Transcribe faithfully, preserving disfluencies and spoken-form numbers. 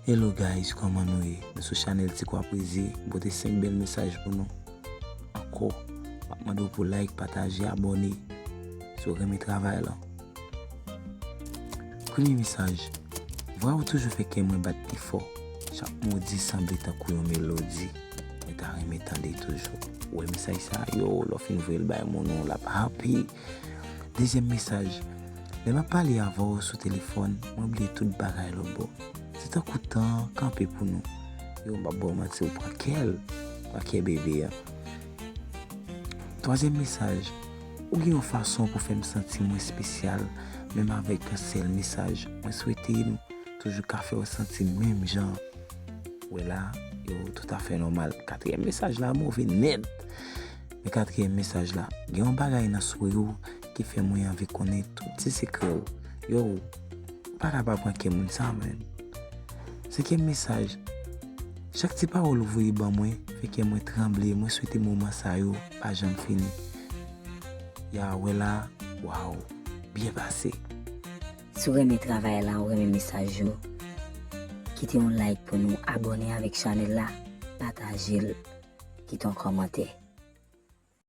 Hello guys, kòman nou ye? Nou sou chanèl Ti Kwa Poezi, m pote senk bèl mesaj pou nou. Ankò, m ap mande w pou like, pataje, abòne si w renmen travay lan. Premye mesaj. Vwa ou toujou fè kè mwen bat pi fò. Chak mo w di sanble tankou yon melodi mwen ta renmen tande toujou. Ou wè mesaj sa? Yo, lè w fin voye l bay moun ou, l ap happy. Dezyèm mesaj. Lè m ap pale avè w sou telefòn, mwen bliye tout bagay lòtbò. Se tankou tan an kanpe pou nou. Yo, m p ap ba w manti, ou pran kè l, pran kè bebe a. Twazyèm mesaj. Ou gen yon fason pou fè m santi mwen espesyal, menm avèk yon sèl mesaj. Mwen swete m toujou ka fè w santi menm jan. Ou wè la, yo, toutafè nòmal. Katriyèm mesaj la move nèt. Men katriyèm mesaj la, gen yon bagay nan souri w ki fè mwen anvi konnen tout ti sekrè w. Yo, ou pa ka pa pran kè moun sa, menm. Senkyèm mesaj. Chak ti pawòl ou voye ban mwen fè kè mwen tranble. Mwen swete moman sa yo pa janm fini. Ya wè la, waw, byen pase. Si w renmen travay la, ou renmen mesaj yo, kite yon like pou nou, abòne avèk chanèl la, pataje l, kite yon kòmantè.